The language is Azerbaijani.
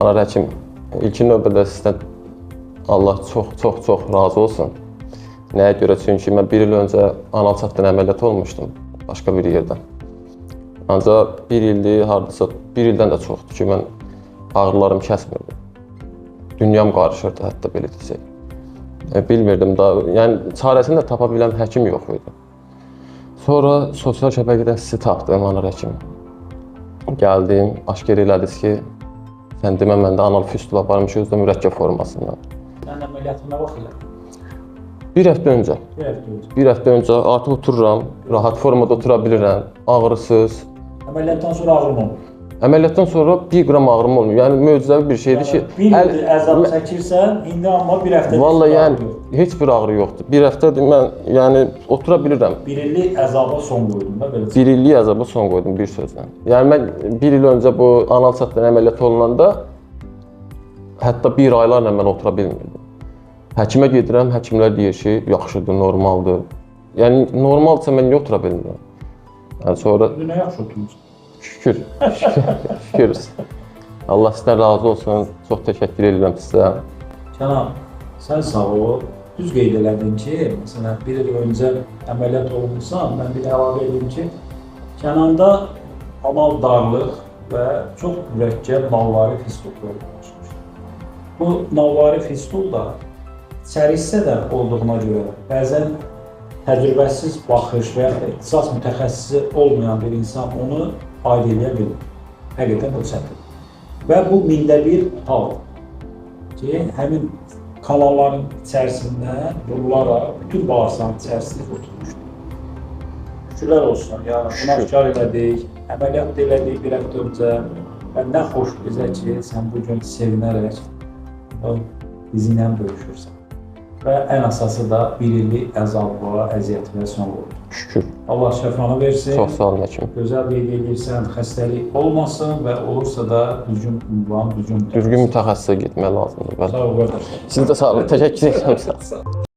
Anar həkim, ilkin növbədə sizdən Allah çox, çox, çox razı olsun. Nəyə görə? Çünki mən bir il öncə anal çatdan əməliyyat olmuşdum başqa bir yerdə. Ancaq bir ildir, hardasa bir ildən də çoxdur ki, mən ağrılarım kəsmirdi. Dünyam qarışırdı, hətta belə desək. Bilmirdim da, yəni çarəsini də tapa bilən həkim yox idi. Sonra sosial şəbəkədən sizi tapdım, Anar həkim. Gəldim, aşkar elədiniz ki, sən demə məndə anal fistula varmış, özü də mürəkkəb formasından. Sən əməliyyatı nə vaxt elədin? Bir həftə öncə. Bir həftə öncə. Bir həftə öncə artıq otururam, rahat formada otura bilirəm, ağrısız. Əməliyyatdan sonra ağrım olmur? Əməliyyatdan sonra 1 qram ağrım olmuyor. Yəni möcüzəvi bir şeydir ki, bir ildir əzab çəkirsən, indi amma bir həftədir. Vallahi yəni heç bir ağrı yoxdur. Bir həftədir mən yəni otura bilirəm. Bir illik əzaba son qoydum da belə. Bir illik əzaba son qoydum bir sözlə. Yəni mən bir il öncə bu anal çatdan əməliyyat olunanda hətta bir aylarla mən otura bilmirdim. Həkimə gedirəm, həkimlər deyir ki, yaxşıdır, normaldır. Yəni normalsa mən niyə otura bilmirəm? Yəni sonra İndi nə yaxşı oturmuşsun. Şükür, şükür, şükür. Allah sizdən razı olsun. Çox təşəkkür edirəm sizə. Kənan, sən sağ ol. Düz qeyd elədin ki, məsələn, bir il öncə əməliyyat olunmusan, mən bir əlavə edim ki, Kənanda anal darlıq və çox mürəkkəb nalvari fistul olmuşdur. Bu nalvari fistul da içəri hissədə olduğuna görə bəzən təcrübəsiz baxış və ya da ixtisas mütəxəssisi olmayan bir insan onu aid eləyə bilir. Həqiqətən o çətin. Və bu mində bir hal ki, həmin kanalların içərisində vurularaq bütün bağırsağın içərisində oturmuşdur. Şükürlər olsun, yəni bunu aşkar elədik, əməliyyat da elədik bir həftə öncə və nə xoş bizə ki, sən bu gün sevinərək bizi ilə bölüşürsən. Və ən əsası da bir illik əzaba, əziyyətinə son qoydu. Şükür. Allah şəfanı versin. Çox sağ olun həkim. Gözəl qeyd edirsən, xəstəlik olmasın və olursa da düzgün ünvan, düzgün mütəxəssis. Düzgün mütəxəssisə getmək lazımdır. Sağ ol qardaş. Siz də sağ olun. Təşəkkür edirəm.